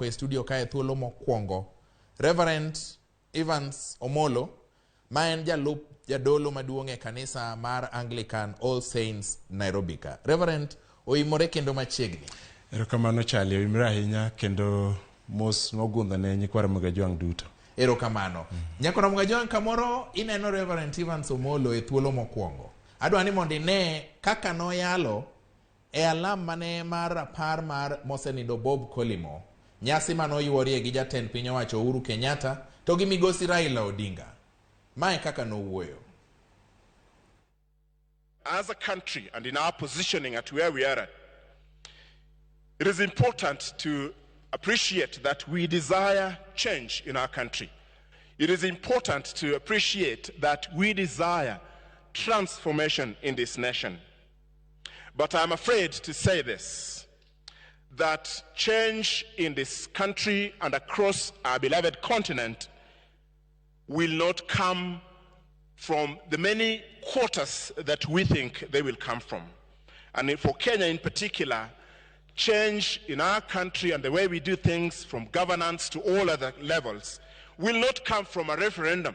E studio kae thuolo mokwongo Reverend Evans Omolo, ma en jalup jadolo maduong' e kanisa mar Anglican All Saints Nairobi ka. Reverend, oimore kendo machiegni. Erokamano Charlie, oimore ahinya kendo mos mogundho ne nyikwa Ramogi Ajwang' duto. Erokamano. Nyako Ramogi Ajwang', kamoro ineno Reverend Evans Omolo e thuolo mokwongo. Adwa ni mondo ine kaka noyalo e alam mane mar rapar mar mosenindo Bob Collymore, nyasi manoyuorie gi jatend piny owacho Uhuru Kenyatta to gi migosi Raila Odinga. Mae kaka nowuoyo. As a country and in our positioning at where we are at, it is important to appreciate that we desire change in our country. It is important to appreciate that we desire transformation in this nation. But I'm afraid to say this, that change in this country and across our beloved continent will not come from the many quarters that we think they will come from. And for Kenya in particular, change in our country and the way we do things from governance to all other levels will not come from a referendum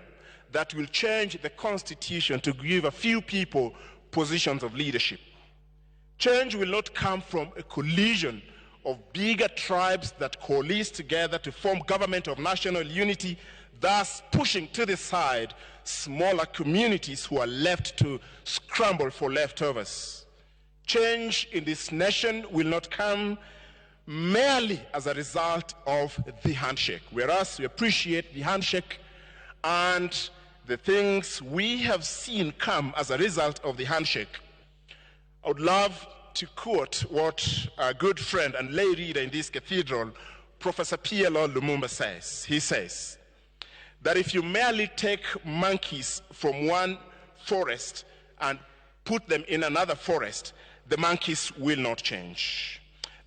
that will change the constitution to give a few people positions of leadership. Change will not come from a collision of bigger tribes that coalesce together to form government of national unity, thus pushing to the side smaller communities who are left to scramble for leftovers. Change in this nation will not come merely as a result of the handshake. Whereas we appreciate the handshake and the things we have seen come as a result of the handshake, I would love to quote what a good friend and lay reader in this cathedral, Professor P.L.O. Lumumba, says. He says that if you merely take monkeys from one forest and put them in another forest, the monkeys will not change.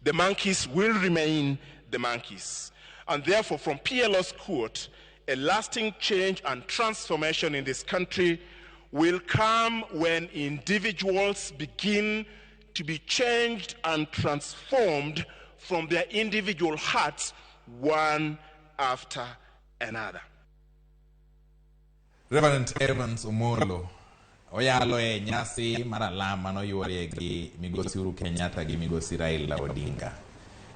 The monkeys will remain the monkeys. And therefore, from PLO's quote, a lasting change and transformation in this country will come when individuals begin to be changed and transformed from their individual hearts, one after another. Reverend Evans Omolo oyalo e nyasi mar alam manoyuorie gi migosi Uhuru Kenyatta gi migosi Raila Odinga.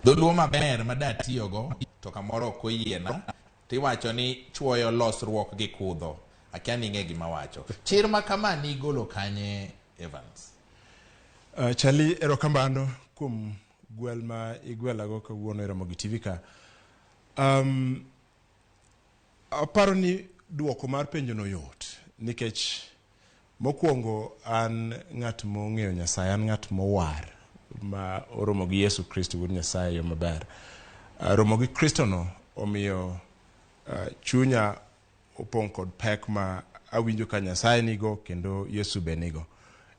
Dholuo maber ma datiyogo to kamoro ok oyiena tiwacho ni chuoyo losruok gi kudho. Akia ni ing'e gima wacho. Chir ma kama nigolo kanye, Evans? Charlie, erokamano kuom gwel ma igwelago kawuono e Ramogi TV ka. Aparo ni duoko mar penjono yot nikech mokwongo an ng'at mong'eyo Nyasaye, an ng'at mowar ma oromo gi Yesu Kristo wuod Nyasaye e yo maber. Romo gi Kristo no omiyo chunya opong' kod pek ma awinjo ka Nyasaye nigo kendo Yesu be nigo.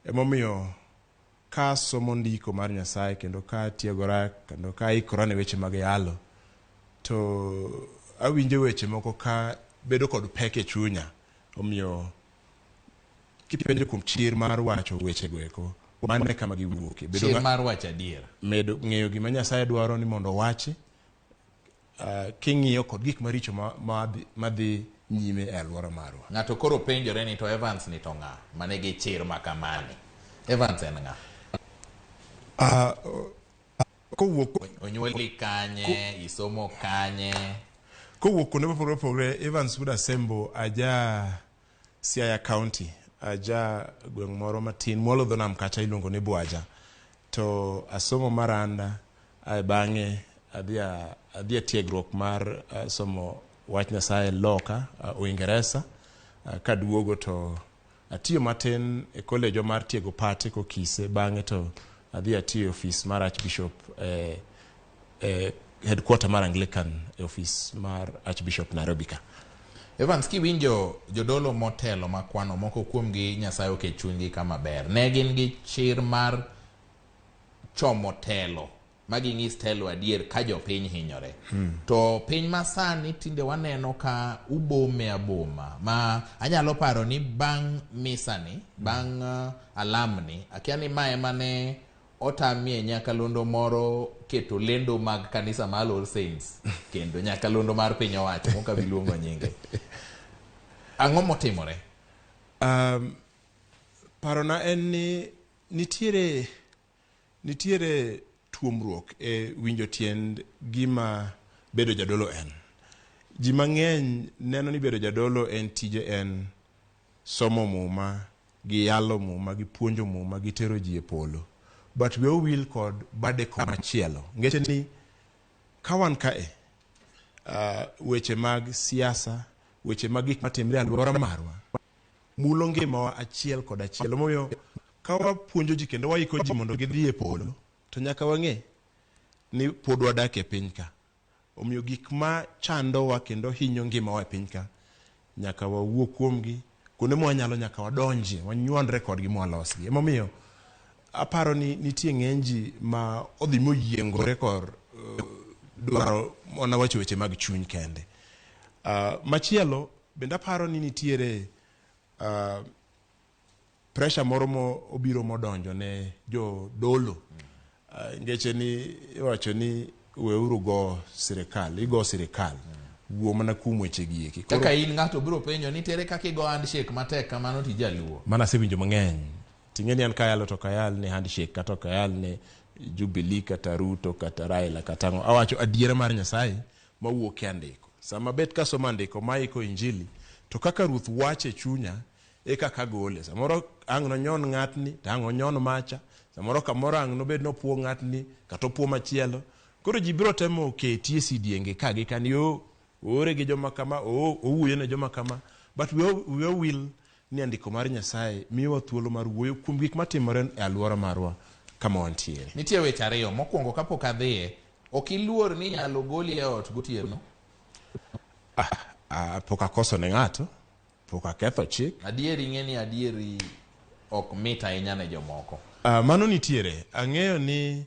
Emomiyo ka asomo ndiko mar Nyasaye kendo ka atiegora kendo ka aikora ne weche mag yalo, to awinjo weche moko ka bedo kod pek e chunya. Omiyo kipenjo kuom chir mar wacho wechego eko, mano e kama giwuokie. Bedo Chir mar wacho adier. Medo ng'eyo gima Nyasaye dwaro ni mondo owachi, king'iyo kod gik maricho madhi nyime e alwora marwa. Ng'ato koro penjore ni to Evans ni to ng'a manigi chir ma kamani? Evans en ng'a? Kowuok Onyuoli kanye? Isomo kanye? Kowuok kuonde mopogore opogore, Evans Wuod Asembo aja Siaya County, aja gweng' moro matin mwalo dho nam kacha iluongo ni Bwaja. To asomo Maranda, ae bang'e adhi e tiegruok mar somo wach Nyasaye loka Uingereza. Kaduogo to atiyo matin e kolejwa mar tiego pate Kokise, bang'e to adhi atiyo e ofis mar Archbishop e headquarter mar Anglican e ofis mar Archbishop Nairobi ka. Evans, kiwinjo jodolo motelo makwano moko kuomgi Nyasaye oket chunygi kama ber. Ne gin gi chir mar chomo telo ma ging'is telo adier ka jopiny hinyore. To piny masani tinde waneno ka ubome aboma ma anyalo paro ni bang' misani, bang' alamni, akia ni mae mane otamie nyakalondo moro keto lendo mag kanisa mar All Saints kendo nyaka londo mar piny owacho mok abi luongo nyinge. Ang'o motimore? Parona en ni nitiere tuomruok e winjo tiend gima bedo jadolo en. Ji mang'eny neno ni bedo jadolo en tije en somo muma, gi yalo muma, gi puonjo muma, gi tero ji e polo. But we owil kod bade komachielo. Ngeche ni ka wan kae, weche mag siasa, weche mag gik matimre e alwora marwa, mulo ngimawa achiel kod achiel. Omiyo ka wapuonjo ji kendo waiko ji mondo gidhi e polo, to nyaka wang'e ni pod wadak e piny ka. Omiyo gik ma chandowa kendo hinyo ngimawa e piny ka, nyaka wawuo kuomgi, kuonde mwanyalo nyaka wadonjie, wanywandre kodgi mwalosgi. Emomiyo aparo ni nitie ng'eny ji ma odhi moyiengore kor dwaro mana wacho weche mag chuny kende. Machielo bende aparo ni nitiere pressure moro mo obiro modonjo ne jodolo. Ngeche ni iwacho ni weuru go sirikal, igo sirikal. Wuo mana kuom weche gi eki. Kaka in ng'ato biro penjo ni tere kaka igo handshake matek kamano to ijaluo. Mana asewinjo mang'eny. Ting'e ni an kayalo to ok ayal ni handshake kata ok ayal ni Jubilee kata Ruto kata Raila kata ang'o. Awacho adiera mar Nyasaye mawuok e andiko. Sama bet kasomo andiko maiko injili to kaka Ruoth wacho e chunya e kaka agole. Samoro ang' nonyon ng'atni to ang' onyon macha. Samoro kamoro ang' nobed nopuo ng'atni kata opuo machielo. Koro ji biro temo keti e sidienge ka gi kani o oore gi joma kama, o owuoyo ne joma kama. But we will ni andiko mar Nyasaye miyowa thuolo mar wuoyo kuom gik matimore e alwora marwa kama wantiere. Nitie weche ariyo. Mokwongo kapok adhiye, ok iluor ni inyalo goli e ot gotieno? Pok akoso ne ng'ato, pok aketho chik. Adieri ing'e ni adieri ok mit ahinya ne jomoko. Mano nitiere. Ang'eyo ni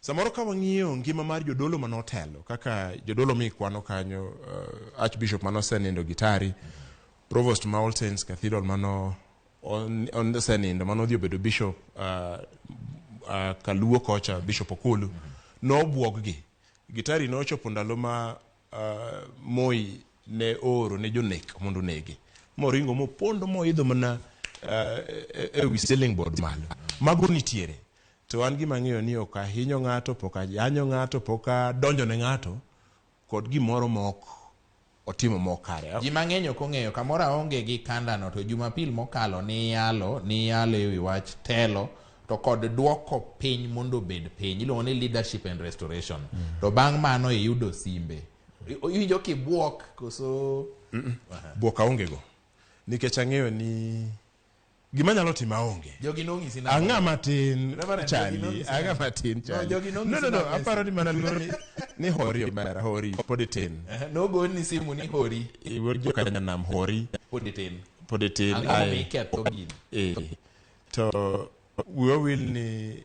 samoro ka wang'iyo ngima mar jodolo manotelo, kaka jodolo mikwano kanyo, Archbishop manosenindo Gitari, Provost ma All Saints Cathedral mano osenindo, mano odhi obedo Bishop Kaluo kocha, Bishop Okulu, nobuog gi. Gitari nochopo ndalo ma Moi ne ooro ne jonek mondo onege. Moringo mopondo moidho mana e wi ceiling board malo. Mago nitiere. To an gima ang'eyo ni ok ahinyo ng'ato, pok ayanyo ng'ato, pok adonjo ne ng'ato kod gimoro ma ok otimo mok kare. Ji mang'eny ok ong'eyo kamoro aonge gi kandano to Jumapil mokalo niyalo e wi wach telo to kod duoko piny mondo obed piny. Iluongo ni leadership and restoration. To bang' mano iyudo simbe. Iwinjo kibuok koso? Buok aonge go. Nikech ang'eyo ni gima nyalo timo aonge. Jogi nong'isi nang'o? Ang'a matin Charlie, ang'a matin Charlie. No, no, aparo ni mana luor ni hori omera, hori pod itin. Nogoni simu ni hori. Iwuod joka nyanam hori. Pod itin. Pod itin. Ang'o momiyo iketho gini? To wiwa wil ni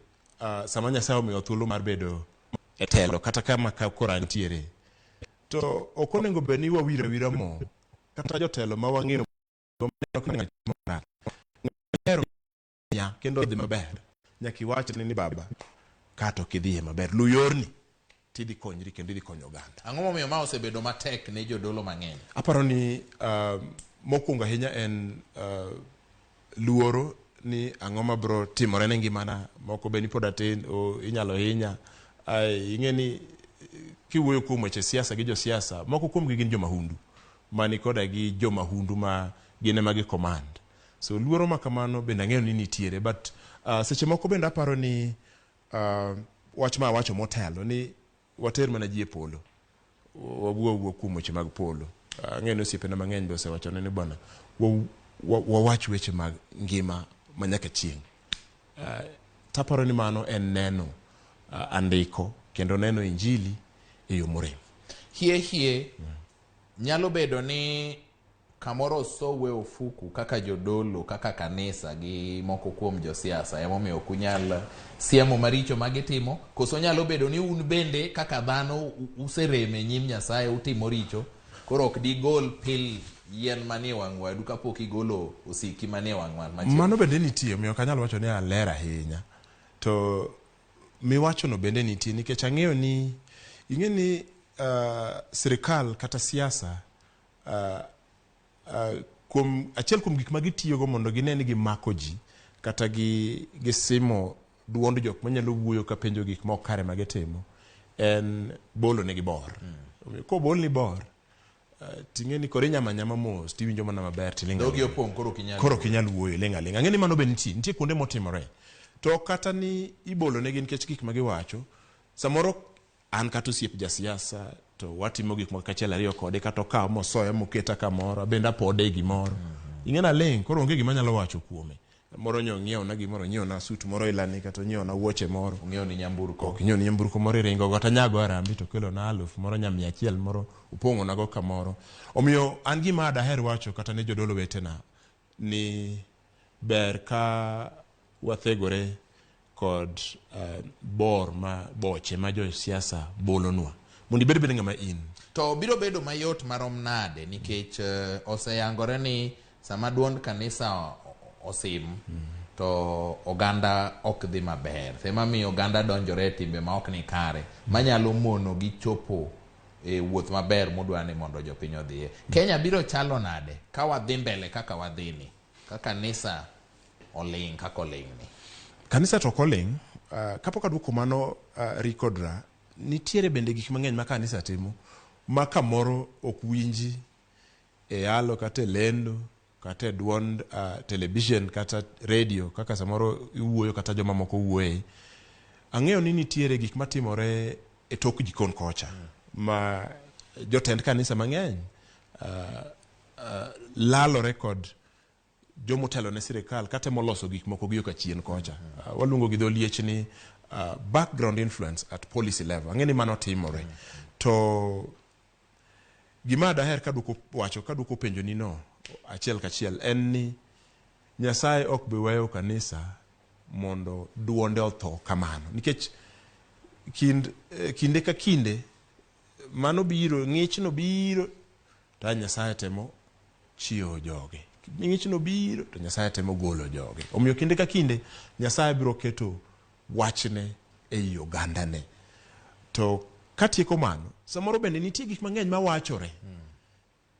sama Nyasaye omiyo thuolo mar bedo e telo kata kama koro antiere, to ok onego bed ni wawiro awira mo kata jotelo ma wang'eyo kendo odhi maber. Nyaka iwachne ni baba kata ok idhiye maber, lu yorni tidhi konyri kendo idhi konyo oganda. Ang'o momiyo ma osebedo matek ne jodolo mang'eny? Aparo ni mokwongo ahinya en luoro ni ang'o mabiro timore ne ngimana, moko be ni pod atin, inyalo hinya. Ing'e ni kiwuoyo kuom weche siasa gi josiasa, moko kuomgi gin jomahundu mani koda gi jomahundu ma gin ema gi command. So luoro ma kamano bende ang'eyo ni nitiere, but seche moko bende aparo ni wach ma awacho motelo ni water mana ji e polo, wawuo awuo kuom weche mag polo. Ang'eyo ni osiepena mang'eny be osewachone ni bwana wawach weche mag ngima ma nyaka chieng'. Taparo ni mano en neno andiko kendo neno injili e yo morem. Hie hie nyalo bedo ni kamoro osowe ofuku kaka jodolo, kaka kanisa gi moko kuom josiasa, emomiyo ok unyal siemo maricho magitimo, koso nyalo bedo ni un bende kaka dhano userem e nyim Nyasaye, utimo richo, koro ok digol pil yien manie wang' wadu kapok igolo osiki manie wang' ng'at machielo. Mano bende nitie, omiyo ok anyal wacho ni aler ahinya. To Miwachono bende nitie nikech ang'eyo ni ing'e ni sirikal kata siasa kuom achiel kuom gik ma gitiyogo mondo gine ni gimako ji kata gisimo duond jok manyalo wuoyo ka penjo gik mok kare ma gitimo en bolo negi bor. Omiyo kobolni bor ting'e ni koro inyamo anyama mos tiwinjo mana maber tiling' Dhogi aling'a. opong' koro ok inyal Koro ok inyal wuoyo iling' aling'a. Ang'e ni mano be nitie, nitie kuonde motimore. To kata ni ibolo negi nikech gik ma giwacho, samoro an kata osiep jasiasa to watimo gik moko achiel ariyo kode kata okawa mosoya moketa kamoro abende apode e gimoro. Ing'e ni aling' koro onge gima anyalo wacho kuome. Moro nyo ong'iewona gimoro, ong'iewona sut moro ilani kata ong'iewona wuoche moro. Ong'iewni nyamburko. Ok ong'iewni nyamburko moro iringo go kata nyago harambee to okelona aluf moro nya mia achiel moro opong'onago kamoro. Omiyo an gima daher wacho kata ne jodolo wetena ni ber ka wathegore kod bor ma boche ma josiasa bolonwa mondo ibed bende ng'ama in. To biro bedo mayot marom nade nikech oseyangore ni sama duond kanisa osim to oganda ok dhi maber. Ema miyo oganda donjore e timbe ma ok ni kare manyalo mono gi chopo e wuoth maber mudwa ni mondo jopiny odhiye. Kenya biro chalo nade ka wadhi mbele kaka wadhi ni ka kanisa oling' kaka oling' ni? Kanisa to ok oling'. Kapok aduoko mano Rikodra, nitiere bende gik mang'eny ma kanisa timo ma kamoro ok winji e yalo kata e lendo kata e duond television kata radio kaka samoro iwuoyo kata jomamoko wuoye. Ang'eyo ni nitiere gik matimore e tok jikon kocha ma jotend kanisa mang'eny lalore kod jomotelo ne sirikal katemo loso gik moko gi yo kachien kocha. Waluongo gi dho liech ni background influence at policy level. Ang'e ni mano timore. To gima daher kaduoko wacho kaduoko penjo ni no achiel kachiel en ni Nyasaye ok bi weyo kanisa mondo duonde otho kamano. Nikech kinde ka kinde mano biro, ng'ichno biro to Nyasaye temo chiewo joge. Ng'ichno biro to Nyasaye temo golo joge. Omiyo kinde ka kinde Nyasaye biro keto wachne ei ogandane. To katieko mano, samoro bende nitie gik mang'eny mawachore.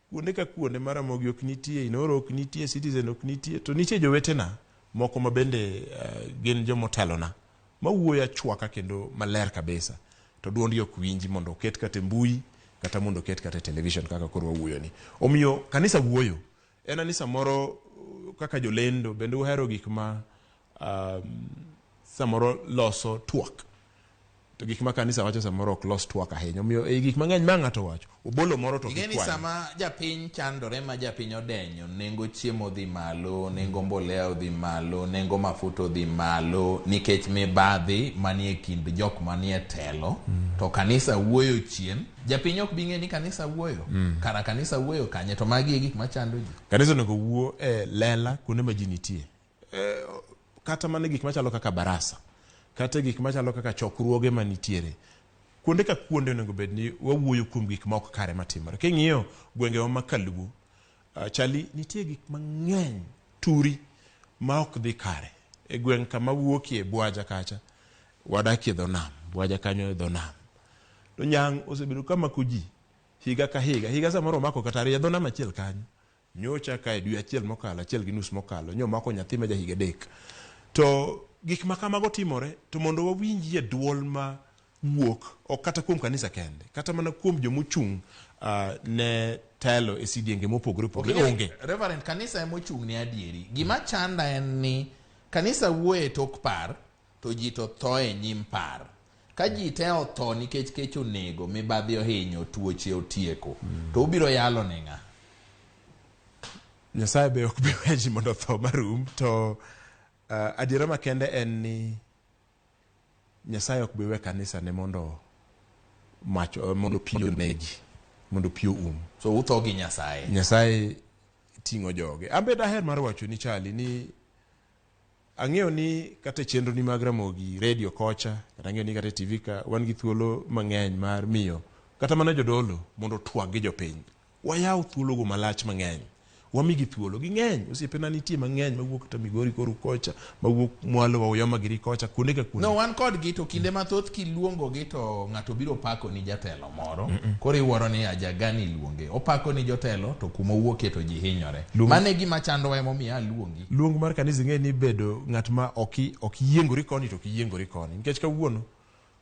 Kuonde ka kuonde ma Ramogi ok nitie, Inooro ok nitie, Citizen ok nitie, to nitie jowetena moko ma bende gin jomotelona mawuoyo achwaka kendo maler kabisa to duondgi ok winji mondo oket kata e mbui kata mondo oket kata e television kaka koro wawuoyo ni. Omiyo kanisa wuoyo. En ni samoro kaka jolendo bende uhero gik ma samoro loso twak. To gik ma kanisa wacho samoro ok los twak ahinya. Omiyo ei gik mang'eny ma ng'ato wacho, obolo moro to Ing'e ni kikwany. sama japiny chandore ma japiny odenyo, nengo chiemo odhi malo, nengo mbolea odhi malo, nengo mafuta odhi malo, nikech mibadhi manie kind jok manie telo, to kanisa wuoyo chien. Japiny ok bi ng'e ni kanisa wuoyo. Kara kanisa wuoyo kanye, to magi e gik machando ji. Kanisa onego wuo e lela kuonde ma ji nitie. Kata mana gik machalo kaka barasa, kata gik machalo kaka chokruoge manitiere. Kuonde ka kuonde onego bed ni wawuoyo kuom gik ma ok kare matimore. King'iyo gwengewa ma Kaluo, chali nitie gik mang'eny turi ma ok dhi kare. E gweng' kama wuokie Bwaja kacha, wadakie dho nam, Bwaja kanyo e dho nam. To nyang' osebedo ka mako ji higa ka higa. Higa samoro omako kata ariyo e dho nam achiel kanyo. Nyocha ka e dwe achiel mokalo, achiel gi nus mokalo, nyo omako nyathi ma ja higa 3. To gik ma kamago timore, to mondo wawinjie duol ma wuok, ok kata kuom kanisa kende, kata mana kuom jomochung' ne telo e sidienge mopogore opogore, onge. Reverend, kanisa ema ochung' ne adieri. Gima chanda en ni kanisa wuoyo e tok par, to ji to tho e nyim par. Ka ji te otho nikech kech onego, mibadhi ohinyo, tuoche otieko, to ubiro yalo ne ng'a? Nyasaye be ok bi weyo ji mondo otho marum, to adiera makende en ni Nyasaye ok bi we kanisa ne mondo mach, mondo pi onegi, mondo pi oum. So utho gi Nyasaye. Nyasaye ting'o joge. An be daher mar wacho ni Charlie ni ang'eyo ni kata e chenro ni mag Ramogi radio kocha, kata ang'eyo ni kata e TV ka wan gi thuolo mang'eny mar miyo kata mana jodolo mondo otwag gi jopiny. Wayaw thuologo malach mang'eny. Wamigi thuolo. Ging'eny. Osiepena nitie mang'eny mawuok kata Migori koru kocha, mawuok mwalo wa Uyoma giri kocha, kuonde ka kuonde. No, wan kodgi to kinde mathoth kiluongogi to ng'ato biro pako ni jatelo moro. Koro iwuoro ni ajagani luonge. Opako ni jotelo to kuma owuokie to ji hinyore. Mano e gima chandowa emomiyo aluongi. Luong mar kanisa ing'e ni bedo ng'at ma ok ok yiengori koni to ok yiengori koni. Nikech kawuono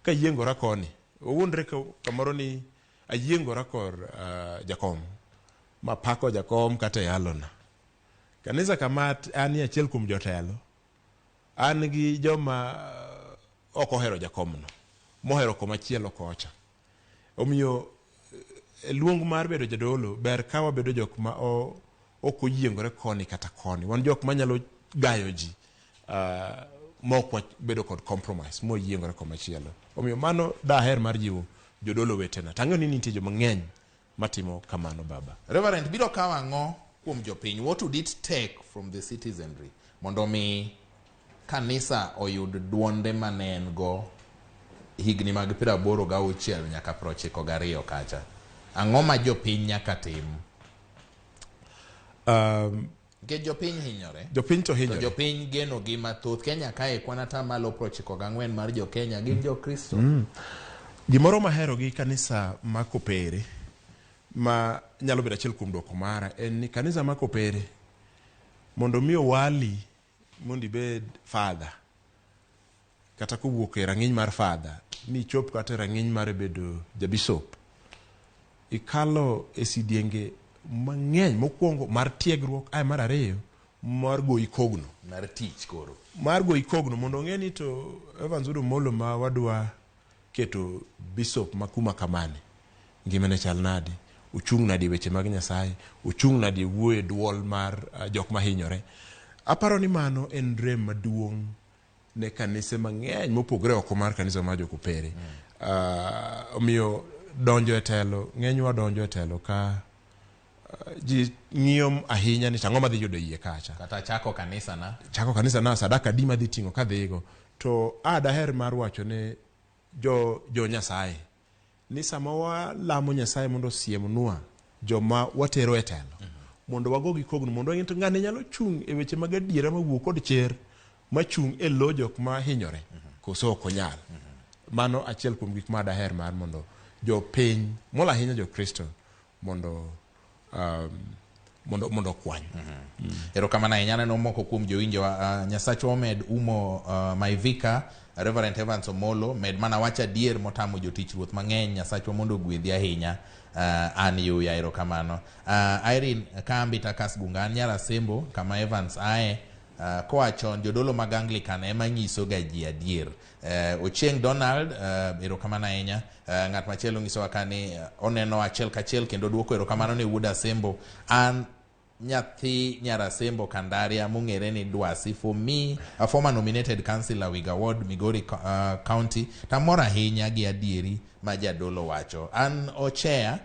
kayiengora koni, owuondre kamoro ni ayiengora kor jakom. Mapako jakom kata e alona. Kanisa kama an achiel kuom jotelo, an gi joma ok ohero jakomno, mohero komachielo kocha. Omiyo luong mar bedo jadolo ber ka wabedo jok ma ok oyiengore koni kata koni. Wan jok manyalo gayo ji ma ok wabedo kod compromise moyiengore komachielo. Omiyo mano daher mar jiwo jodolo wetena. Tang'eyo ni nitie joma ng'eny matimo kamano baba. Reverend, biro kawo ang'o kuom jopiny? What would it take from the citizenry mondo mi kanisa oyud duonde mane en go higni mag 86 nyaka 92 kacha? Ang'o ma jopiny nyaka tim? Nikech jopiny hinyore. Jopiny to hinyore. To jopiny geno gi mathoth. Kenya kae kwan atamalo 94 mar jo Kenya gin jo Kristo. Gimoro mahero gi kanisa ma Kopere ma nyalo bedo achiel kuom duoko mara en ni kanisa ma Kopere mondo mi owali mondo ibed father kata kowuok e rang'iny mar father michop kata e rang'iny mar bedo jabishop, ikalo e sidienge mang'eny. Mokwongo mar tiegruok, ae mar ariyo mar goyi kogno. Mar tich koro. Mar goyi kogno mondo ong'e ni to Evans Wuod Omolo ma wadwa keto bishop ma kuma kamani, ngimane chal nade, ochung' nade e weche mag Nyasaye, ochung' nade e wuoyo e duol mar jok mahinyore. Aparo ni mano en rem maduong' ne kanise mang'eny mopogore oko mar kanisa mar jokopere. Omiyo donjo e telo, ng'enywa donjo e telo ka ji ng'iyo ahinya ni tang'o madhi yudo iye kacha. Kata chako kanisa na. Chako kanisa na, sadaka adi madhi ting'o kadhigo. To a daher mar wacho ne jo Nyasaye ni sama walamo Nyasaye mondo osiemnwa joma watero e telo, mondo wagogi kogno, mondo wang'e to ng'ani nyalo chung' e weche mag adiera mawuok kod chir machung' e lo jok ma hinyore, koso ok onyal. Mano achiel kuom gik ma daher mar mondo jopiny, molo ahinya jo-Kristo, mondo okwany. Erokamano ahinya. Aneno moko kuom jowinjowa. Nyasachwa omed umo my vicar Reverend Evans Omolo, med mana wach adier motamo jotich ruoth mang'eny. Nyasachwa mondo ogwedhi ahinya. An Yuya, erokamano. Irene Kambi Takas Gunga, an nyar Asembo kama Evans ae. Koa chon jodolo mag Anglican ema nyiso ga ji adier. Ochieng Donald, erokamano ahinya. Ng'at machielo nyisowa ka ni oneno achiel kachiel kendo duoko erokamano ne wuod Asembo. An nyathi nyar Asembo Kandaria mong'ere ni Dwasi, for me a former nominated councillor Wiga Ward, Migori County. Tamor ahinya gi adieri ma jadolo wacho. An Ochea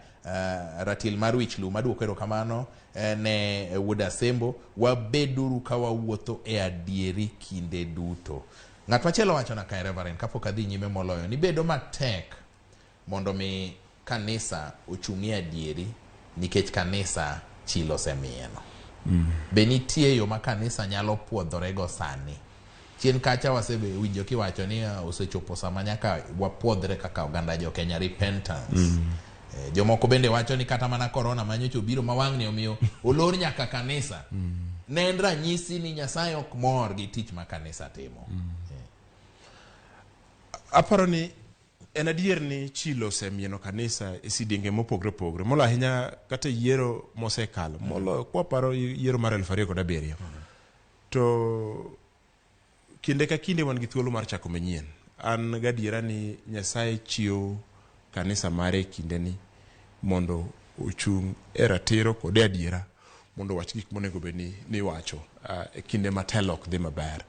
ratil mar wich lum, aduoko erokamano ne wuod Asembo. Wabeduru ka wawuotho e adieri kinde duto. Ng'at machielo wachona kae, Reverend, kapok adhi nyime moloyo, ni bedo matek mondo mi kanisa ochung'ie adieri nikech kanisa chilo osemieno. Be nitie yo ma kanisa nyalo puodhorego sani? Chien kacha wasewinjo kiwacho ni osechopo sama nyaka wapuodhre kaka oganda jo Kenya, repentance. Jomoko bende wacho ni kata mana corona manyocha obiro ma wang'ni omiyo olor nyaka kanisa. Ne en ranyisi ni Nyasaye ok mor gi tich ma kanisa timo. Aparo ni en adier ni chilo osemieno kanisa e sidienge mopogore opogore, molo ahinya kata e yiero mosekalo, molo kwaparo yiero mar 2007. To kinde ka kinde wan gi thuolo mar chako manyien. An gadiera ni Nyasaye chiwo kanisa mare e kindeni mondo ochung' e ratiro kod e adiera, mondo owach gik monego bed ni iwacho e kinde ma telo ok dhi maber.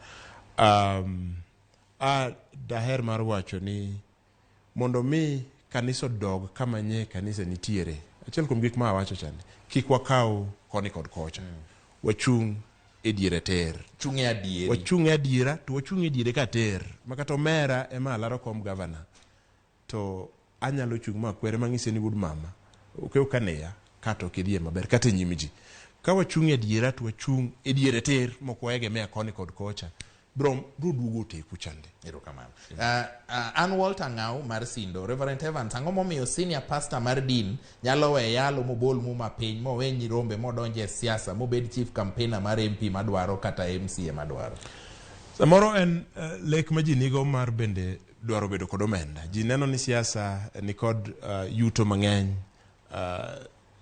A daher mar wacho ni mondo mi kanisa odog kama nye kanisa nitiere, achiel kuom gik ma awacho chande, kik wakaw koni kod kocha. Wachung' e diere ter. Chung' e adieri. Wachung' e adiera, to wachung' e diere ka ter. Ma kata omera ema alaro kom gavana, to anyalo chung' ma kwere mang'ise ni wuod mama, okew kaneya kata ok idhiye maber kata e nyim ji. Ka wachung' e adiera to wachung' e diere tir mok waegemea koni kod kocha, bro bro duogo oteku chande. Erokamano. An Walter Ng'au mar Sindo. Reverend Evans, ang'o momiyo senior pastor mar din nyalo we yalo mobol muma piny mowe nyirombe modonje e siasa mobed chief campaigner mar MP madwaro kata MCA madwaro? Samoro en lek ma ji nigo mar bende dwaro bedo kod omenda. Ji neno ni siasa nikod yuto mang'eny.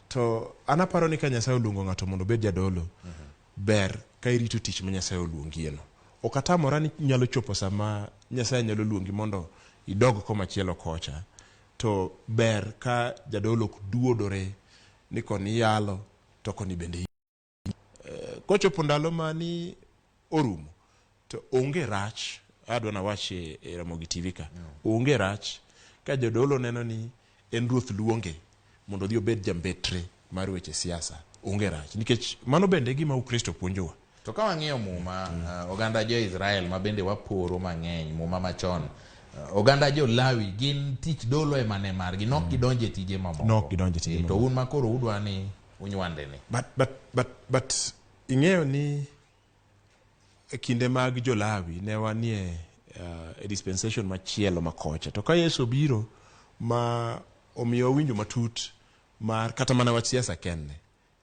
To an aparo ni ka Nyasaye oluongo ng'ato mondo obed jadolo, ber ka irito tich ma Nyasaye oluongieno. Ok atamora ni nyalo chopo sama Nyasaye nyalo luongi mondo idog komachielo kocha, to ber ka jadolo ok duodore ni koni iyalo to koni bende kochopo ndalo ma ni orumo to onge rach adwa nawach e Ramogi TV ka onge rach ka jodolo neno ni en ruoth luonge mondo odhi obed jambetre mar weche siasa onge rach nikech mano bende e gima Ukristo puonjowa. To ka wang'iyo muma, oganda jo-Israel ma bende waporo mang'eny, muma machon, oganda jo-Lawi gin tich dolo ema ne margi, nok gidonjo e tije mamoko. Nok gidonjo e tije To un ma koro udwa ni unywande ni. But ing'eyo ni e kinde mag jo-Lawi ne wanie e dispensation machielo ma kocha. To ka Yesu obiro ma omiyo winjo matut mar kata mana wach siasa kende.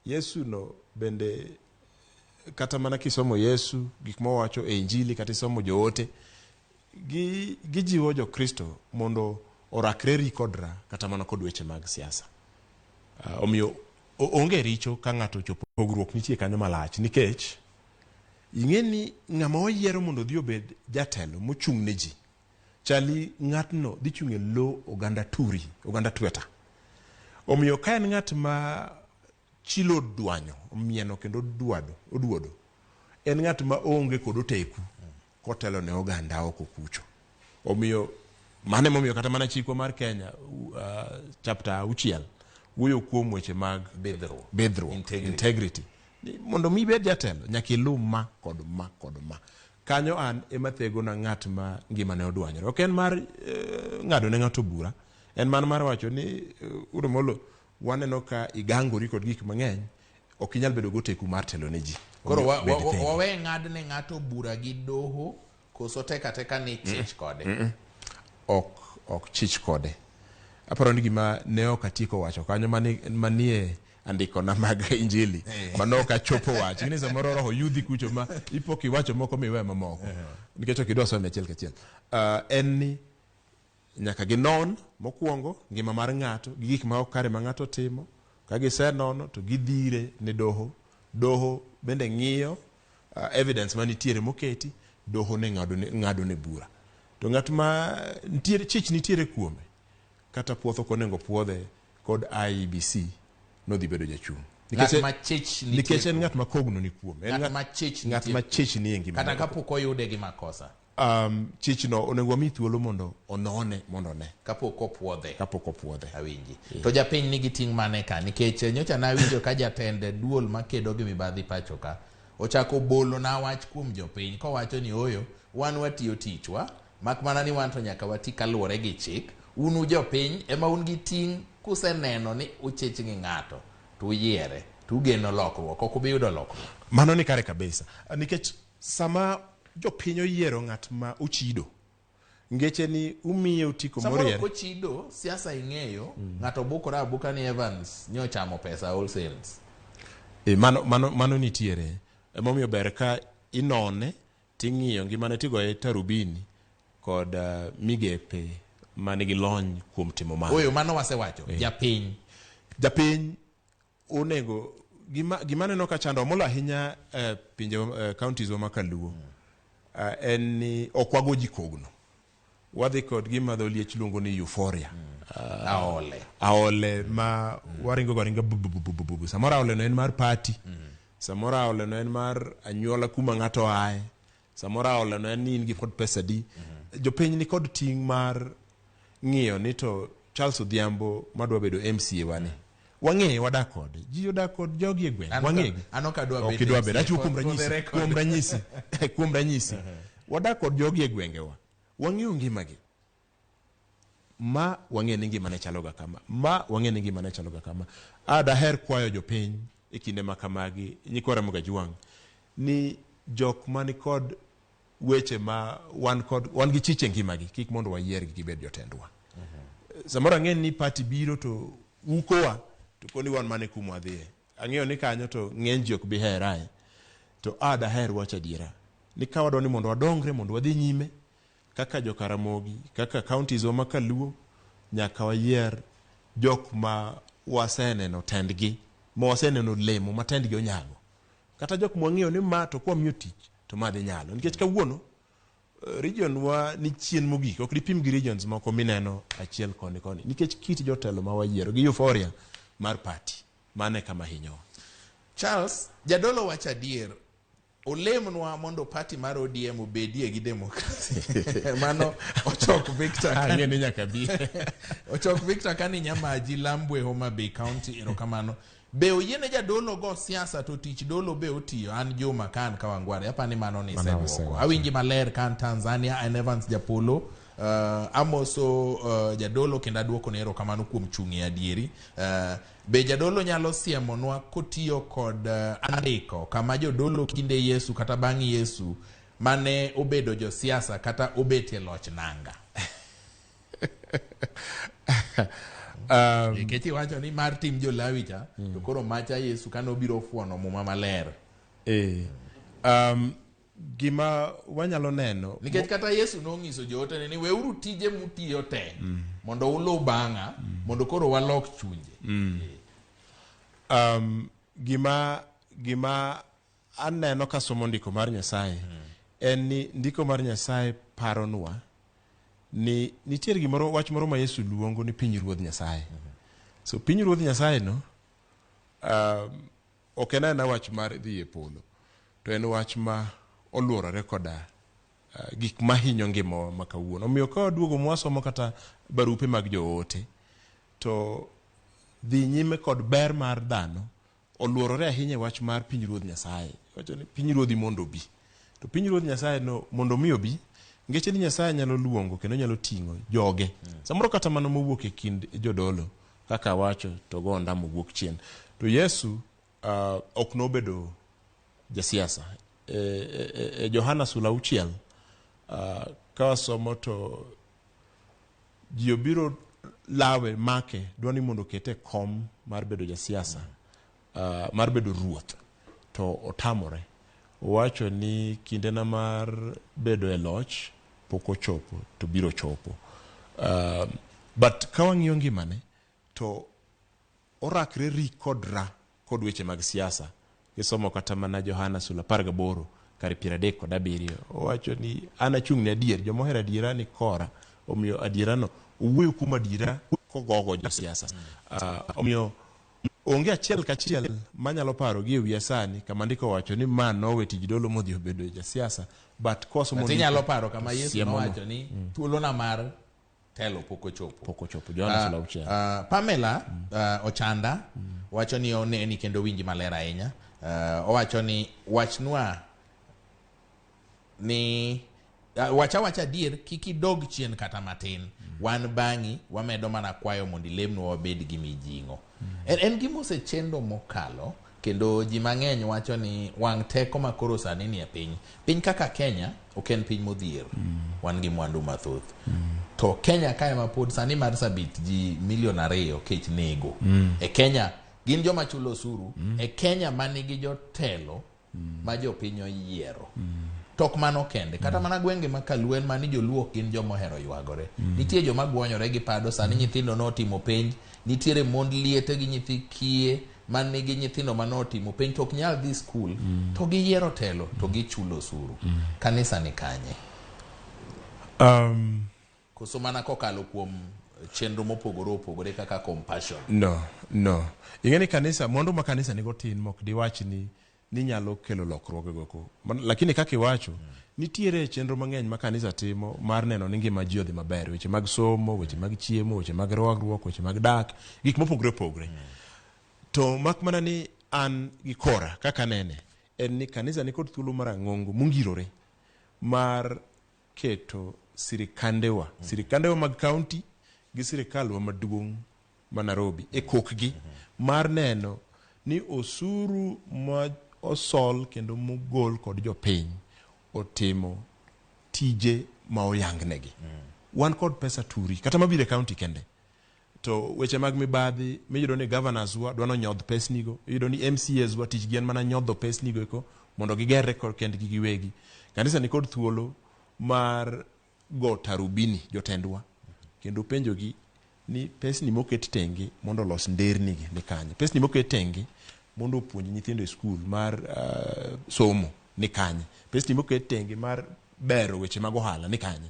Yesu no bende kata mana kisomo Yesu gik mowacho e Injili kata isomo joote gijiwo Jokristo mondo orakre ri kod ra kata mana kod weche mag siasa. Omiyo onge richo ka ng'ato ochopo pogruok nitie kanyo malach nikech ing'e ni ng'ama oyiero mondo odhi obed jatelo mochung' ne ji chali ng'atno dhi chung' e lo oganda turi oganda tweta. Omiyo ka en ng'at ma chilo dwanyo omieno kendo oduodo en ng'at ma onge kod oteku kotelo ne oganda oko kucho. Omiyo mano emomiyo kata mana chikwa mar Kenya chapter 6 wuoyo kuom weche mag Bidhruok. bidhruok, Integrity. integrity. Ni mondo mi ibed jatelo nyaka iluw ma kod ma kod ma. Kanyo an ema thegona ng'at ma ngimane odwanyore. Ok en mar ng'ado ne ng'ato bura, en mana mar wacho ni Uromolo waneno ka igangori kod gik mang'eny, ok inyal bedo goteku mar telo ne ji. Koro Omiyo wawe ng'ad ne ng'ato bura gi doho koso tek ateka ni chich kode? Ok chich kode. Aparo ni gima ne ok atieko wacho kanyo manie andikona mag Injili mane ok achopo wacho. Ing'e ni samoro roho yudhi kucho ma ipo kiwacho moko miwe mamoko. Nikech ok idwa some achiel kachiel. En ni nyaka ginon mokwongo ngima mar ng'ato gi gik ma ok kare ma ng'ato timo. Ka gisenono to gidhire ne doho. Doho bende ng'iyo evidence manitiere moketi, doho ne ng'ado ne bura. To ng'at ma nitiere chich nitiere kuome kata puoth ok onego puodhe kod IEBC nodhi bedo jachung'. Ng'at ma chich nitie Nikech en ng'at ma kogno ni kuome. En Ng'at ma chich ng'at nitie ma chich nie ngimane. Kata kapok oyude gi makosa. Chich no onego wami thuolo mondo onone mondo one. Kapok opuodhe. Kapok opuodhe. Awinji. To japiny nigi ting' mane ka? Nikech nyocha nawinjo ka jatend duol makedo gi mibadhi pacho ka ochako bolo na wach kuom jopiny kowacho ni oyo wan watiyo tichwa mak mana ni wan to nyaka wati kaluwore gi chik. Un jopiny ema un gi ting' kuseneno ni uchich gi ng'ato to uyiere to ugeno lokruok ok ubi yudo lokruok. Mano ni kare kabisa. Nikech sama jopiny oyiero ng'at ma ochido ngeche ni umiye otiko Samoro moriere. kochido siasa ing'eyo ng'ato bukore abuka ni Evans nyochamo pesa All Saints. Mano nitiere. Emomiyo ber ka inone ting'iyo ngimane tigoye tarubini kod migepe manigi lony kuom timo mano. Oyo mano wasewacho. Japiny. Japiny onego gima aneno ka chando molo ahinya pinje counties wa makaluo en ni ok wago ji kogno. Wadhi kod gima dho liech luongo ni euphoria. Aole. Aole ma waringo go aringa bu bu bu bu bu bu. Samoro aole no en mar party. Samoro aole no en mar anyuola kuma ng'ato ae. Samoro aole no en ni in gi kod pesa di. Jopiny ni kod ting' mar ng'iyo ni to Charles Odhiambo madwa bedo MCA wani. Wang'eye wadak kode. Ji odak kod jogi e gweng'. Wang'egi. An ok adwa Ok bet idwa bedo. MCA. Achiwo kuom For the ranyisi. record. Kuom ranyisi. Kuom ranyisi. Wadak kod jogi e gwengewa. Wang'eyo ngimagi. Ma wang'e ni ngimane chalo ga kama. Ma wang'e ni ngimane chalo ga kama. A daher kwayo jopiny e kinde ma kamagi nyikwa Ramogi Ajwang' ni jok mani kod weche ma wan kod wan gi chich e ngimagi kik mondo wayiergi gibed jotendwa. Samoro ang'e ni party biro to ukowa to koni wan mana e kuma wadhiye. Ang'eyo ni kanyo to ng'eny ji ok bi herae. To a daher wacho adiera ni ka wadwa ni mondo wadongre mondo wadhi nyime kaka jokaramogi kaka counties wa ma kaluo nyaka wayier jok ma waseneno tendgi ma waseneno lemo ma tendgi onyago kata jok mwang'eyo ni ma to kwamiyo tich to ma dhi nyalo nikech kawuono region wa ni chien mogik ok dipim gi regions moko mineno achiel koni koni nikech kit jotelo ma wayiero gi euphoria mar party mano e kama hinyowa. Charles, jadolo wacho adier. Olemnwa mondo party mar ODM obedie gi democracy. Mano Ochok Victor. Ang'e ni nyaka bi. Ochok Victor kani Nyamaji, Lambwe, Homa Bay County, erokamano. Be oyiene jadolo go siasa to tich dolo be otiyo? An Juma ka an Kawangware, apani mano ni Mano iseduoko. wasewacho. Awinji maler ka an Tanzania, an Evans Japolo. Amoso jadolo kendo aduoko ne erokamano kuom chung' e adieri. Be jadolo nyalo siemonwa kotiyo kod andiko kama jodolo kinde Yesu kata bang' Yesu mane obedo josiasa kata obet e loch nanga? Nikech iwacho ni mar tim jolawi cha, to koro macha Yesu kane obiro fuono muma maler. Gima wanyalo neno nikech kata Yesu nong'iso jootene ni weuru tije mutiyo te mondo uluw bang'a mondo koro walok chunje. Gima aneno kasomo ndiko mar Nyasaye en ni ndiko mar Nyasaye paronwa ni nitiere gimoro wach moro ma Yesu luongo ni piny ruodh Nyasaye. So piny ruodh Nyasaye no ok en aena wach mar dhi e polo, to en wach ma oluorore koda gik mahinyo ngimawa ma kawuono. Omiyo ka waduogo mwasomo kata barupe mag joote, to dhi nyime kod ber mar dhano oluorore ahinya e wach mar piny ruodh Nyasaye. Wacho ni piny ruodhi mondo obi. To piny ruodh Nyasaye no mondo mi obi, ngeche ni Nyasaye nyalo luongo kendo nyalo ting'o joge. Samoro kata mano mowuok e kind jodolo, kaka awacho, to go ondamo wuok chien. To Yesu ok nobedo jasiasa. E Johana sula 6, ka wasomo to ji obiro lawe make dwa ni mondo okete e kom mar bedo jasiasa, mar bedo ruoth, to otamore. Owacho ni kindena mar bedo e loch pok ochopo to biro chopo. But ka wang'iyo ngimane to orakre ri kod ra kod weche mag siasa. Kisomo kata mana Johana sula 18 kar 37, owacho ni an achung' ne adier, joma ohero adiera ni kora, omiyo adiera no owuoyo kuom adiera kogogo josiasa. Omiyo onge achiel kachiel manyalo paro gi e wiya sani kama ndiko owacho ni ma nowe tij dolo modhi obedo jasiasa, but kosomo But inyalo paro kama Yesu siemono. nowacho ni thuolona mar telo pok ochopo. Pok ochopo. Johana sula 6. Pamela Ochanda wacho ni oneni kendo winji maler ahinya. Owacho ni wachnwa ni wacha wacha adier kik idog chien kata matin. Wan bang'i wamedo mana kwayo mondo ilemnwa wabed gi mijing'o. En gima osechendo mokalo kendo ji mang'eny wacho ni wang' teko ma koro sani ni e piny. Piny kaka Kenya ok en piny modhier. Wan gi mwandu mathoth. To Kenya kae ma pod sani mar sabit ji milion 2 kech nego. E Kenya gin joma chulo osuru. E Kenya manigi jotelo ma jopiny oyiero. To ok mano kende, kata mana gwenge ma Kaluen mani joluo ok gin joma ohero ywagore. Nitie joma gwonyore gi pado, sani nyithindo notimo penj, nitiere mond liete gi nyithi kiye manigi nyithindo manotimo penj to ok nyal dhi skul, to giyiero telo to gichulo osuru. Kanisa ni kanye? Koso mana kokalo kuom chenro mopogore opogore kaka Compassion? No. Ing'e ni kanisa, mwandu ma kanisa nigo tin mok diwach ni nyalo kelo lokruoge go ko. Lakini kaka iwacho, nitiere chenro mang'eny ma kanisa timo mar neno ni ngima ji odhi maber. Weche mag somo, weche mag chiemo, weche mag rwakruok, weche mag dak, gik mopogore opogore. To mak mana ni an gi kora kaka nene, en ni kanisa nikod thuolo mar ang'ongo mongirore mar keto sirikandewa, sirikandewa mag county gi sirikalwa maduong' ma Nairobi e kokgi mar neno Ni osuru ma osol kendo mogol kod jopiny otimo tije ma oyangnegi. Wan kod pesa turi kata mabiro e county kende. To weche mag mibadhi miyudo ni governors wa dwa nonyodh pesnigo, iyudo ni MCAs wa tich gi en mana nyodho pesnigo eko mondo gigerre kod kendgi giwegi. Kanisa ni kod thuolo mar go tarubini jotendwa kendo penjogi ni pesni moket tenge mondo olos nderni gi ni kanye, pesni moket tenge mondo opuonj nyithindo e skul mar somo ni kanye, pesni moket tenge mar bero weche mag ohala ni kanye.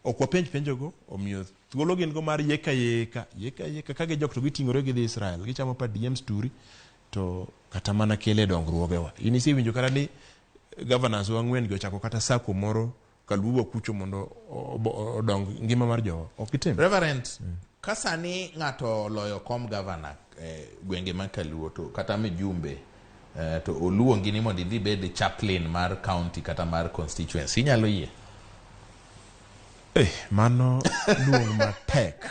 Ok wapenj penjogo, omiyo thuolo gin go mar yeka yeka, yeka yeka ka gijok to giting'ore gidhi Israel, gichamo per diems turi to kata mana kele dongruogewa. In isewinjo kata ni governors wa ang'wen gi ochako kata sacco moro Kaluo kucho mondo odong ngima mar jowa. Ok gitim. Reverend, ka sani ng'ato oloyo kom gavana e gwenge ma Kaluo to kata mijumbe to oluongi ni mondo idhi ibed chaplain mar county kata mar constituency, inyalo yie? Eh, mano luong matek.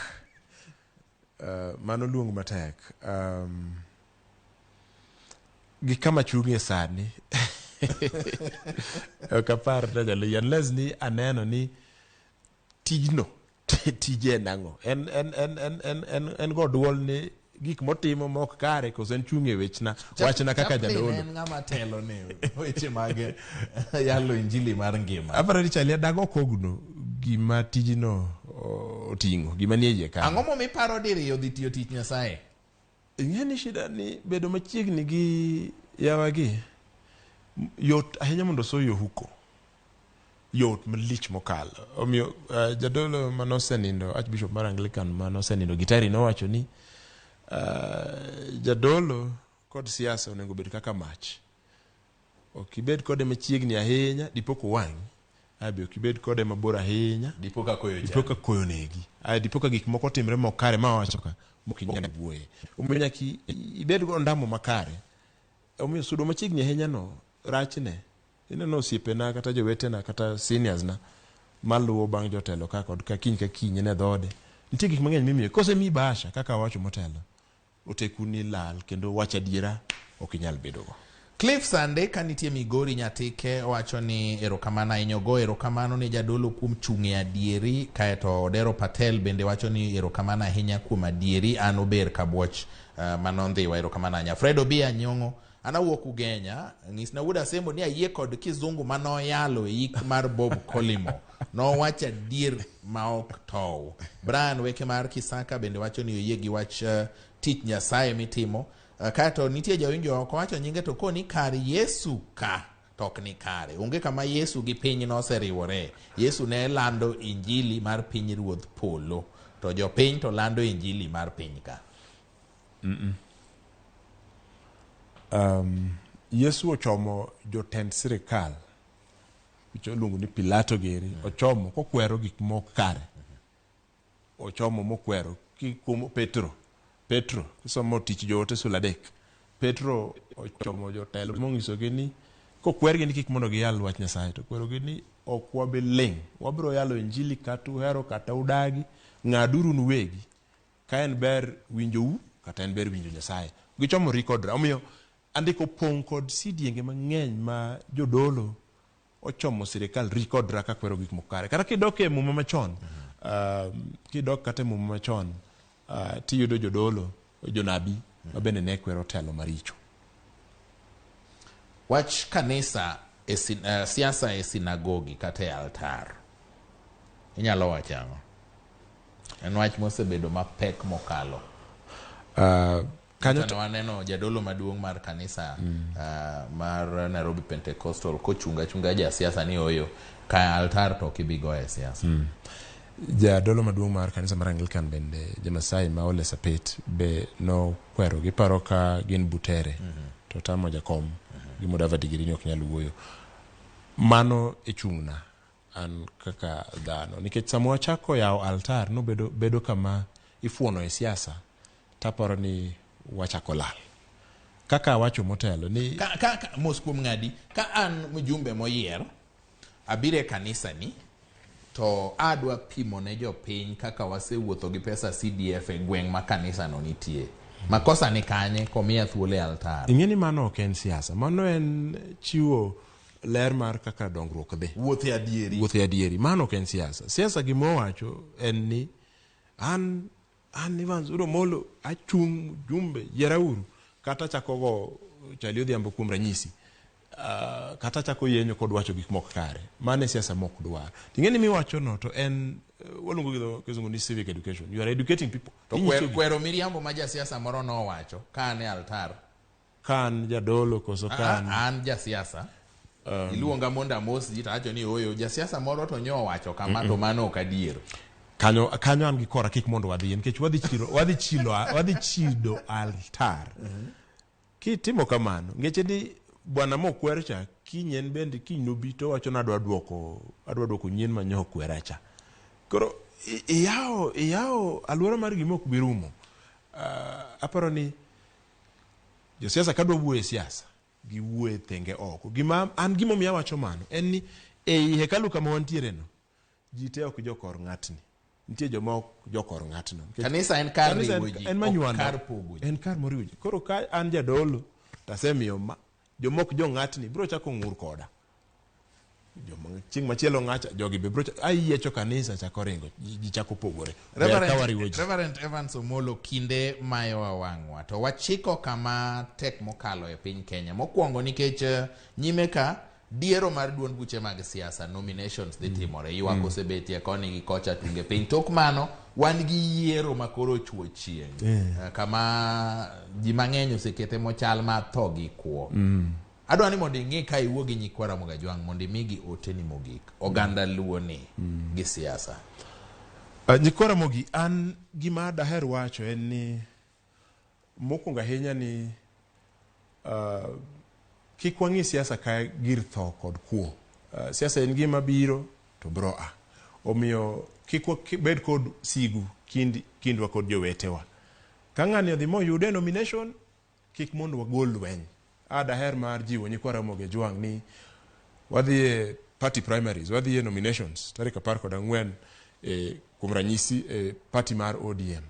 Mano luong matek. Gi kama chung'ie sani ok apar ni anyalo yie unless ni aneno ni tijno tije en ang'o en en en en en en en go duol ni gik motimo mok kare koso en chung' e wechna wachna kaka Chaplain jadolo en ng'ama telo ne weche mag yalo injili mar ngima. Aparo ni Chalia dago kogno gima tijno oting'o gima nie iye kanyo. Ang'o momiyo iparo diriyo dhi tiyo tich Nyasaye? Ing'e ni shida ni bedo machiegni gi yawagi yot ahinya mondo osoyi ohuko. Yot malich mokalo. Omiyo jadolo manosenindo, Archbishop mar Anglican manosenindo Gitari nowacho ni jadolo kod siasa onego bed kaka mach. Ok ibed kode machiegni ahinya dipo kowang'i. Ae be ok ibed kode mabor ahinya Dipo ka koyo dipo ka koyo negi. Ae dipo ka gik moko otimre mok kare ma wawacho ka mok inyal wuoye. Omiyo nyaka ibed go ondamo makare. Omiyo sudo machiegni ahinya no rachne. Ineno osiepena kata jowetena kata seniors na maluwo bang' jotelo ka kod ka kiny ka kiny ne dhode. Nitie gik mang'eny mimiyo. Kosemiyi bahasha kaka awacho motelo, otekuni lal kendo wacho adiera ok inyal bedogo. Cliff Sande ka nitie Migori Nyatike owacho ni erokamano ahinya ogo erokamano ne jadolo kuom chung' e adieri kaeto Odero Patel bende wacho ni erokamano ahinya kuom adieri an ober kabuoch mano ndhiwa erokamano ahinya. Fred Obia Nyong'o an awuok Ugenya nyisna wuod Asembo ni ayie kod kizungu manoyalo e yik mar Bob Collymore nowacho adier maok tow. Brian Weke mar Kisaka bende wacho ni oyie gi wach tich Nyasaye mitimo. Kaeto nitie jawinjo ok owacho nyinge to koni kar Yesu ka to ok ni kare. Onge kama Yesu gi piny noseriwore. Yesu ne lando injili mar piny ruodh polo to jopiny to lando injili mar piny ka. Yesu ochomo jotend sirikal iluongo ni Pilato geri ochomo kokwero gik mok kare. Ochomo mokwero kuom Petro. Petro kisomo tich joote sula 3. Petro ochomo jotelo monyisogi ni kokwergi ni kik mondo giyal wach Nyasaye to kwerogi ni ok wabi ling'. Wabiro yalo injili kata uhero kata udagi, ng'aduru nuwegi. Ka en ber winjou kata en ber winjo Nyasaye. Gichomo record. Omiyo andiko pong' kod sidienge mang'eny ma jodolo ochomo sirikal record ra ka kwero gik moko kare. Kata kidok e muma machon, kidok kata e muma machon, tiyudo jodolo, jonabi ma bende ne kwero telo maricho. Wach kanisa e siasa e sinagogi kata e altar. Inyalo wacho ang'o? En wach mosebedo mapek mokalo. Kanyo to waneno jadolo maduong' mar kanisa mar Nairobi Pentecostal kochunga chunga ja siasa ni oyo ka altar to ok ibi goye siasa. Jadolo maduong' mar kanisa mar Anglican bende Jamasai ma Ole Sapit be nokwero giparo ka gin Butere to tamo jakom gi Mudavadi giri ni ok nyal wuoyo. Mano e chung'na an kaka dhano nikech sama wachako yawo altar nobedo bedo kama ifuono e siasa taparo ni wachako lal. Kaka awacho motelo ni Ka mos kuom ng'adi ka an mjumbe moyier abiro e kanisa ni to adwa pimo ne jopiny kaka wasewuotho gi pesa CDF e gweng' ma kanisa no nitie. Makosa ni kanye komiya thuolo e altar? Ing'e ni mano ok en siasa, mano en chiwo ler mar kaka dongruok dhi. Wuoth e adieri. Wuoth e adieri, mano ok en siasa. Siasa gima owacho en ni an Evans Omolo achung' jumbe yierauru kata achako go Chali Odhiambo kuom ranyisi. Kata achako yenyo kod wacho gik mok kare. Mano e siasa mok dwar. Ting'e ni miwacho no to en waluongo gi dho kizungu ni civic education. You are educating people. To kwero miriambo ma jasiasa moro nowacho ka an e altar. Ka an jadolo koso ka an An jasiasa. Iluonga mondo amos ji to awacho ni ooyo jasiasa moro to nyo owacho kama to mano ok adier. Kanyo an gi kora kik mondo wadhi nikech wadhi chido altar. Kitimo kamano, ngeche ni bwana mokwer cha kiny en bende kiny nobi to owacho ni adwa duoko nyien ma nyo okwera cha. Koro iyawo aluora mar gima ok bi rumo. Aparo ni josiasa kadwa wuoyo e siasa giwuoyo e thenge oko. Gima an gimomiyo awacho mano en ni ei hekalu kama wantiere no ji te ok jokor ng'atni. Nitie joma ok jokor ng'atno. Kanisa en kar riwo ji, en manywanda. Kar pogo ji. En kar moriwo ji. Koro ka an jadolo to asemiyo ma joma ok jo ng'atni biro chako ng'ur koda. Joma chieng' machielo ng'acha jogi be biro ayiecho kanisa chako ringo ji chako pogore. Reverend Evans Omolo, kinde mayowa wang'wa to wachiko kama tek mokalo e piny Kenya. Mokwongo nikech nyime ka diero mar duond buche mag siasa nominations dhi timore. Ywak osebetie koni gi kocha tunge piny. Tok mano wan gi yiero ma koro ochuo chieng'. Kama ji mang'eny osekete mochal ma tho gi kwo. Adwa ni mondo ing'i ka iwuo gi nyikwa Ramogi Ajwang' mondo imigi oteni mogik. Oganda luo ni gi siasa. Nyikwa Ramogi, an gima daher wacho en ni mokwongo ahinya ni kik wang'i siasa ka gir tho kod kuo. Siasa en gima biro to biro a. Omiyo kik wabed kod sigu kindwa kod jowetewa. Ka ng'ani odhi moyude nomination, kik mondo wagol lweny. Daher mar jiwo nyikwa Ramogi Ajwang' ni wadhi e party primaries, wadhi e nominations tarik 14 kuom ranyisi e party mar ODM.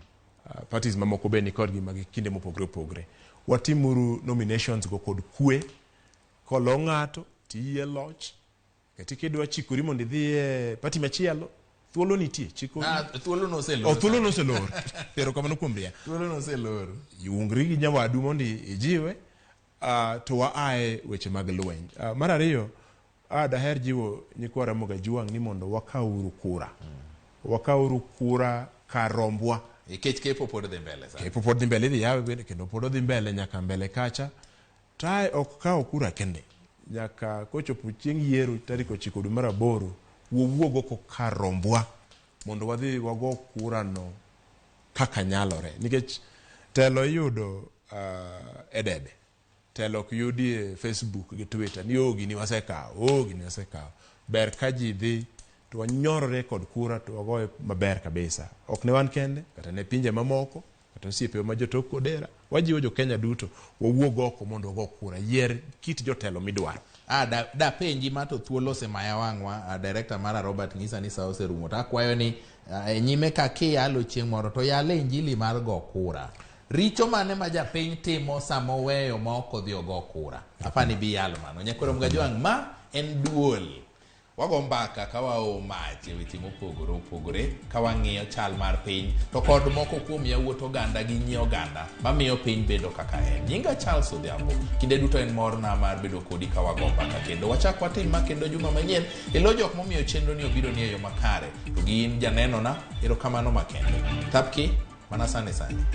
Parties mamoko be nikod gi mag kinde mopogore opogore. Watimuru nominations go kod kwe. Kolo ng'ato tiyie loch. Kata kidwa chikori mondo idhi e party machielo, thuolo nitie. Chikori. Thuolo noselor. Thuolo noselor. Erokamano kuom ria. Thuolo noselor. Iungri gi nyawadu mondo ijiwe. To wa ae weche mag lweny. Mar ariyo, daher jiwo nyikwa Ramogi Ajwang' ni mondo wakawuru kura. Wakawuru kura kar rombwa. Nikech kepo pod dhi mbele sani. Kepo pod dhi mbele, idhi yawe bende kendo pod odhi mbele nyaka mbele kacha. Tae ok kawo kura kende. Nyaka kochopo chieng' yiero tarik 9 dwe mar 8, wawuog oko kar rombwa mondo wadhi wago kura no kaka nyalore. Nikech telo iyudo e debe. Telo ok yudi e Facebook gi Twitter ni oh gini wasekawo, oh gini wasekawo. Ber ka ji dhi to wanyorore kod kura to wagoye maber kabisa. Ok ne wan kende, kata ne pinje mamoko, kata osiepewa ma jotok Kodera. Wajiwo jo Kenya duto wawuog oko mondo wago kura. Yier kit jotelo midwaro. Da penji ma to thuolo osemaya wang'wa. Director mara Robert nyisa ni sa oserumo. To akwayo ni e nyime ka kiyalo chieng' moro to yale injili mar go kura. Richo mane ma japiny timo sama oweyo ma ok odhi ogo kura? Apani bi yalo mano. Nyakwar Ramogi Ajwang', ma en duol. Wago mbaka ka wao mach e weche mopogore opogore ka wang'iyo chal mar piny to kod moko kuom yawuot oganda gi nyi oganda mamiyo piny bedo kaka en. Nyinga Charles Odhiambo. Kinde duto en morna mar bedo kodi ka wago mbaka kendo. Wachak watim ma kendo juma manyien e lo jok momiyo chenro ni obiro ni e yo makare. To gi in janenona, erokamano makende. Tapki mana sani sani.